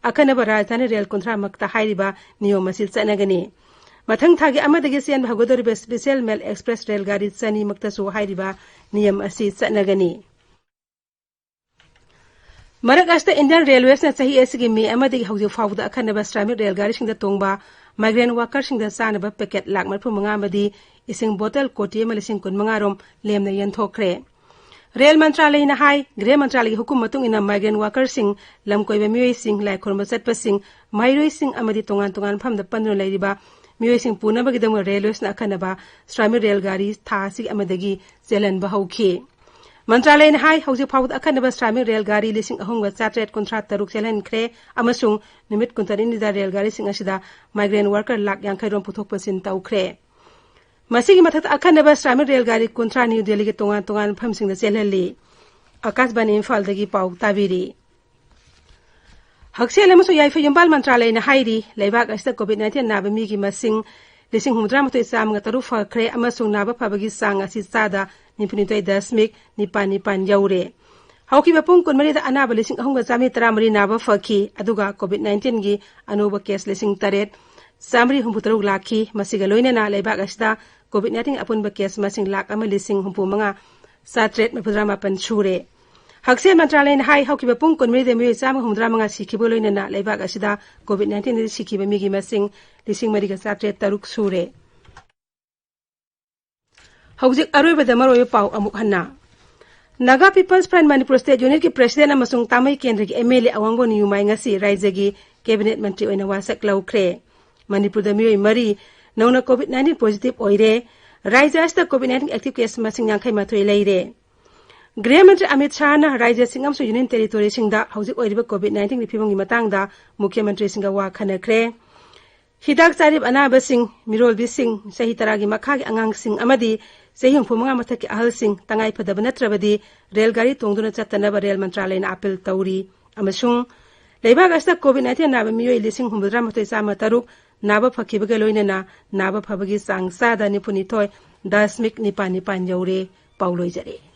ꯑꯈꯟꯅꯕ ꯔꯥꯖꯙꯥꯅꯤ ꯔꯦꯜ ꯀꯨꯟꯊ꯭ꯔꯥꯃꯛꯇ ꯍꯥꯏꯔꯤꯕ ꯅꯤꯌꯣꯝ ꯑꯁꯤ ꯆꯠꯅꯒꯅꯤ꯫ ꯃꯊꯪ ꯊꯥꯒꯤ ꯑꯃꯗꯒꯤ ꯆꯦꯟꯕ ꯍꯧꯒꯗꯧꯔꯤꯕ ꯁ꯭ꯄꯦꯁꯤꯌꯦꯜ ꯃꯦꯜ ꯑꯦꯛꯁꯄ꯭ꯔꯦꯁ ꯔꯦꯜ ꯒꯥꯔꯤ ꯆꯅꯤꯃꯛꯇꯁꯨ ꯍꯥꯏꯔꯤꯕ ꯅꯤꯌꯝ ꯑꯁꯤ ꯆꯠꯅꯒꯅꯤ꯫ ꯃꯔꯛ ꯑꯁꯤꯗ ꯏꯟꯗꯤꯌꯟ ꯔꯦꯜꯋꯦꯁꯅ ꯆꯍꯤ ꯑꯁꯤꯒꯤ ꯃꯦ ꯑꯃꯗꯒꯤ ꯍꯧꯖꯤꯛ ꯐꯥꯎꯕꯗ ꯑꯈꯟꯅꯕ ꯁ꯭ꯔꯥꯃꯤꯛ ꯔꯦꯜ ꯒꯥꯔꯤꯁꯤꯡꯗ ꯇꯣꯡꯕ ꯃꯥꯏꯒ꯭ꯔꯦꯟ ꯋꯥꯀꯔꯁꯤꯡꯗ ꯆꯥꯅꯕ ꯄꯦꯀꯦꯠ ꯂꯥꯈ ꯃꯔꯤꯐꯨ ꯃꯉꯥ ꯑꯃꯗꯤ ꯏꯁꯤꯡ ꯕꯣꯇꯜ ꯀꯣꯇꯤ ꯑꯃ ꯂꯤꯁꯤꯡ ꯀꯨꯟꯃꯉꯥ ꯔꯣꯝ ꯂꯦꯝꯅ ꯌꯦꯟꯊꯣꯛꯈ꯭ꯔꯦ꯫ ꯔꯦꯜ ꯃꯟꯇ꯭ꯔꯥꯂꯌꯅ ꯍꯥꯏ, ꯒ꯭ꯔꯍ ꯃꯟꯇ꯭ꯔꯥꯂꯌꯒꯤ ꯍꯨꯀꯨꯝ ꯃꯇꯨꯡ ꯏꯟꯅ ꯃꯥꯏꯒ꯭ꯔꯦꯟ ꯋꯥꯀꯔꯁꯤꯡ, ꯂꯝ ꯀꯣꯏꯕ ꯃꯤꯑꯣꯏꯁꯤꯡ, ꯂꯥꯏ ꯈꯨꯔꯨꯝꯕ ꯆꯠꯄꯁꯤꯡ, ꯃꯍꯩꯔꯣꯏꯁꯤꯡ ꯑꯃꯗꯤ ꯇꯣꯉꯥꯟ ꯇꯣꯉꯥꯟꯕ ꯃꯐꯝꯗ ꯄꯟꯗꯨꯅ ꯂꯩꯔꯤꯕ ꯃꯤꯑꯣꯏꯁꯤꯡ ꯄꯨꯅꯕꯒꯤꯗꯃꯛ ꯔꯦꯜꯋꯦꯁꯅ ꯑꯈꯟꯅꯕ ꯁ꯭ꯔꯥꯃꯤꯛ ꯔꯦꯜ ꯒꯥꯔꯤ ꯊꯥ ꯑꯁꯤꯒꯤ ꯑꯃꯗꯒꯤ ꯆꯦꯜꯍꯟꯕ ꯍꯧꯈꯤ꯫ ꯃꯟꯇ꯭ꯔꯥꯂꯌꯅ ꯍꯥꯏ, ꯍꯧꯖꯤꯛ ꯐꯥꯎꯕꯗ ꯑꯈꯟꯅꯕ ꯁ꯭ꯔꯥꯃꯤꯛ ꯔꯦꯜ ꯒꯥꯔꯤ ꯂꯤꯁꯤꯡ ꯑꯍꯨꯝꯒ ꯆꯥꯇ꯭ꯔꯦꯠ ꯀꯨꯟꯊ꯭ꯔꯥ ꯇꯔꯨꯛ ꯆꯦꯜꯍꯟꯈ꯭ꯔꯦ ꯑꯃꯁꯨꯡ ꯅꯨꯃꯤꯠ ꯀꯨꯟꯇꯔꯦꯠꯅꯤꯗ ꯔꯦꯜ ꯒꯥꯔꯤꯁꯤꯡ ꯑꯁꯤꯗ ꯃꯥꯏꯒ꯭ꯔꯦꯟ ꯋꯥꯔꯀꯔ ꯂꯥꯈ ꯌꯥꯡꯈꯩ ꯔꯣꯝ ꯄꯨꯊꯣꯛ ꯄꯨꯁꯤꯟ ꯇꯧꯈ꯭ꯔꯦ꯫ ꯃꯁꯤꯒꯤ ꯃꯊꯛꯇ ꯑꯈꯟꯅꯕ ꯁ꯭ꯔꯥꯃꯤꯛ ꯔꯦꯜ ꯒꯥꯔꯤ ꯀꯨꯟꯊ꯭ꯔꯥ ꯅ꯭ꯌꯨ ꯗꯦꯜꯂꯤꯒꯤ ꯇꯣꯉꯥꯟ ꯇꯣꯉꯥꯟꯕ ꯃꯐꯝꯁꯤꯡꯗ ꯆꯦꯜꯍꯜꯂꯤ꯫ ꯑꯀꯥꯁꯕꯥꯅꯤ ꯏꯝꯐꯥꯜꯗꯒꯤ ꯄꯥꯎ ꯇꯥꯕꯤꯔꯤ꯫ ꯍꯛꯁꯦꯜ ꯑꯃꯁꯨꯡ ꯌꯥꯏꯐ ꯌꯨꯝꯕꯥꯜ ꯃꯟꯇ꯭ꯔꯥꯂꯌꯅ ꯍꯥꯏꯔꯤ, ꯂꯩꯕꯥꯛ ꯑꯁꯤꯗ ꯀꯣꯚꯤꯗ ꯅꯥꯏꯟꯇꯤꯟ ꯅꯥꯕ ꯃꯤꯒꯤ ꯃꯁꯤꯡ ꯂꯤꯁꯤꯡ ꯍꯨꯝꯐꯨꯇꯔꯥ ꯃꯥꯊꯣꯏ ꯆꯥꯝꯃꯒ ꯇꯔꯨꯛ ꯐꯈ꯭ꯔꯦ ꯑꯃꯁꯨꯡ ꯅꯥꯕ ꯐꯕꯒꯤ ꯆꯥꯡ ꯑꯁꯤ ꯆꯥꯗ ꯅꯤꯐꯨꯅꯤꯊꯣꯏ ꯗꯁꯃꯤꯛ ꯅꯤꯄꯥꯜ ꯅꯤꯄꯥꯜ ꯌꯧꯔꯦ꯫ ꯍꯧꯈꯤꯕ ꯄꯨꯡ ꯀꯨꯟꯃꯔꯤꯗ ꯑꯅꯥꯕ ꯂꯤꯁꯤꯡ ꯑꯍꯨꯝꯒ ꯆꯥꯝꯃꯔꯤ ꯇꯔꯥꯃꯔꯤ ꯅꯥꯕ ꯐꯈꯤ, ꯑꯗꯨꯒ ꯀꯣꯚꯤꯗ ꯅꯥꯏꯟꯇꯤꯟꯒꯤ ꯑꯅꯧꯕ ꯀꯦꯁ ꯂꯤꯁꯤꯡ ꯇꯔꯦꯠ ꯆꯥꯝꯃꯔꯤ ꯍꯨꯝꯐꯨꯇꯔꯨꯛ ꯂꯥꯛꯈꯤ꯫ ꯃꯁꯤꯒ ꯂꯣꯏꯅꯅ ꯂꯩꯕꯥꯛ ꯑꯁꯤꯗ ꯀꯣꯚꯤꯗ ꯅꯥꯏꯟꯇꯤꯟ ꯑꯄꯨꯟꯕ ꯀꯦꯁ ꯃꯁꯤꯡ ꯂꯥꯈ ꯑꯃ ꯂꯤꯁꯤꯡ ꯍꯨꯝꯐꯨ ꯃꯉꯥ ꯆꯥꯇ꯭ꯔꯦꯠ ꯃꯔꯤꯐꯨꯇꯔꯥ ꯃꯥꯄꯟ ꯁꯨꯔꯦ꯫ ꯍꯛꯁꯦꯜ ꯃꯟꯇ꯭ꯔꯥꯂꯌꯅ ꯍꯥꯏ, ꯍꯧꯈꯤꯕ ꯄꯨꯡ ꯀꯨꯟꯃꯔꯤꯗ ꯃꯤꯑꯣꯏ ꯆꯥꯝꯃꯒ ꯍꯨꯝꯐꯨꯇꯔꯥ ꯃꯉꯥ ꯁꯤꯈꯤꯕꯒ ꯂꯣꯏꯅꯅ ꯂꯩꯕꯥꯛ ꯑꯁꯤꯗ ꯀꯣꯚꯤꯗ ꯅꯥꯏꯟꯇꯤꯟꯗꯒꯤ ꯁꯤꯈꯤꯕ ꯃꯤꯒꯤ ꯃꯁꯤꯡ ꯂꯤꯁꯤꯡ ꯃꯔꯤꯒ ꯆꯥꯇ꯭ꯔꯦꯠ ꯇꯔꯨꯛ ꯁꯨꯔꯦ꯫ ꯍꯧꯖꯤꯛ ꯑꯔꯣꯏꯕꯗ ꯃꯔꯨꯑꯣꯏꯕ ꯄꯥꯎ ꯑꯃꯨꯛ ꯍꯟꯅ꯫ Naga people's front Manipur state ꯌꯨꯅꯤꯠꯀꯤ ꯄ꯭ꯔꯦꯁꯤꯗꯦꯟꯠ ꯑꯃꯁꯨꯡ ꯇꯥꯃꯩ ꯀꯦꯟꯗ꯭ꯔꯒꯤ ꯑꯦꯝ ꯑꯦꯜ ꯑꯦ ꯑꯋꯥꯡꯕ ꯅꯤꯌꯨꯃꯥꯏ ꯉꯁꯤ ꯔꯥꯏꯖ꯭ꯌꯒꯤ ꯀꯦꯕꯤꯅꯦꯠ ꯃꯟꯇ꯭ꯔꯤ ꯑꯣꯏꯅ ꯋꯥꯁꯛ ꯂꯧꯈ꯭ꯔꯦ꯫ ꯃꯅꯤꯄꯨꯔꯗ ꯃꯤꯑꯣꯏ ꯃꯔꯤ ꯅꯧꯅ ꯀꯣꯚꯤꯗ ꯅꯥꯏꯟꯇꯤꯟ ꯄꯣꯖꯤꯇꯤꯚ ꯑꯣꯏꯔꯦ꯫ ꯔꯥꯏꯖ꯭ꯌ ꯑꯁꯤꯗ ꯀꯣꯚꯤꯗ ꯅꯥꯏꯟꯇꯤꯟ ꯑꯦꯛꯇꯤꯚ ꯀꯦꯁ ꯃꯁꯤꯡ ꯌꯥꯡꯈꯩ ꯃꯥꯊꯣꯏ ꯂꯩꯔꯦ꯫ ꯒ꯭ꯔꯍ ꯃꯟꯇ꯭ꯔꯤ ꯑꯃꯤꯠ ꯁꯥꯍꯅ ꯔꯥꯏꯖ꯭ꯌꯁꯤꯡ ꯑꯃꯁꯨꯡ ꯌꯨꯅꯤꯌꯟ ꯇꯦꯔꯤꯇꯣꯔꯤꯁꯤꯡꯗ ꯍꯧꯖꯤꯛ ꯑꯣꯏꯔꯤꯕ ꯀꯣꯚꯤꯗ ꯅꯥꯏꯟꯇꯤꯟꯒꯤ ꯐꯤꯕꯝꯒꯤ ꯃꯇꯥꯡꯗ ꯃꯨꯈ꯭ꯌ ꯃꯟꯇ꯭ꯔꯤꯁꯤꯡꯒ ꯋꯥ ꯈꯟꯅꯈ꯭ꯔꯦ꯫ ꯍꯤꯗꯥꯛ ꯆꯥꯔꯤꯕ ꯑꯅꯥꯕꯁꯤꯡ, ꯃꯤꯔꯣꯜꯕꯤꯁꯤꯡ, ꯆꯍꯤ ꯇꯔꯥꯒꯤ ꯃꯈꯥꯒꯤ ꯑꯉꯥꯡꯁꯤꯡ ꯑꯃꯗꯤ ꯆꯍꯤ ꯍꯨꯝꯐꯨ ꯃꯉꯥ ꯃꯊꯛꯀꯤ ꯑꯍꯜꯁꯤꯡ ꯇꯉꯥꯏ ꯐꯗꯕ ꯅꯠꯇ꯭ꯔꯕꯗꯤ ꯔꯦꯜ ꯒꯥꯔꯤ ꯇꯣꯡꯗꯨꯅ ꯆꯠꯇꯅꯕ ꯔꯦꯜ ꯃꯟꯇ꯭ꯔꯥꯂꯌꯅ ꯑꯥꯄꯤꯜ ꯇꯧꯔꯤ꯫ ꯑꯃꯁꯨꯡ ꯂꯩꯕꯥꯛ ꯑꯁꯤꯗ ꯀꯣꯚꯤꯗ ꯅꯥꯏꯟꯇꯤꯟ ꯅꯥꯕ ꯃꯤꯑꯣꯏ ꯂꯤꯁꯤꯡ ꯍꯨꯝꯐꯨꯇꯔꯥ ꯃꯥꯊꯣꯏ ꯆꯥꯝꯃ ꯇꯔꯨꯛ ꯅꯥꯕ ꯐꯈꯤꯕꯒ ꯂꯣꯏꯅꯅ ꯅꯥꯕ ꯐꯕꯒꯤ ꯆꯥꯡ ꯆꯥꯗ ꯅꯤꯐꯨꯅꯤꯊꯣꯏ ꯗꯁꯃꯤꯛ ꯅꯤꯄꯥꯟ ꯅꯤꯄꯥꯟ ꯌꯧꯔꯦ꯫ ꯄꯥꯎ ꯂꯣꯏꯖꯔꯦ꯫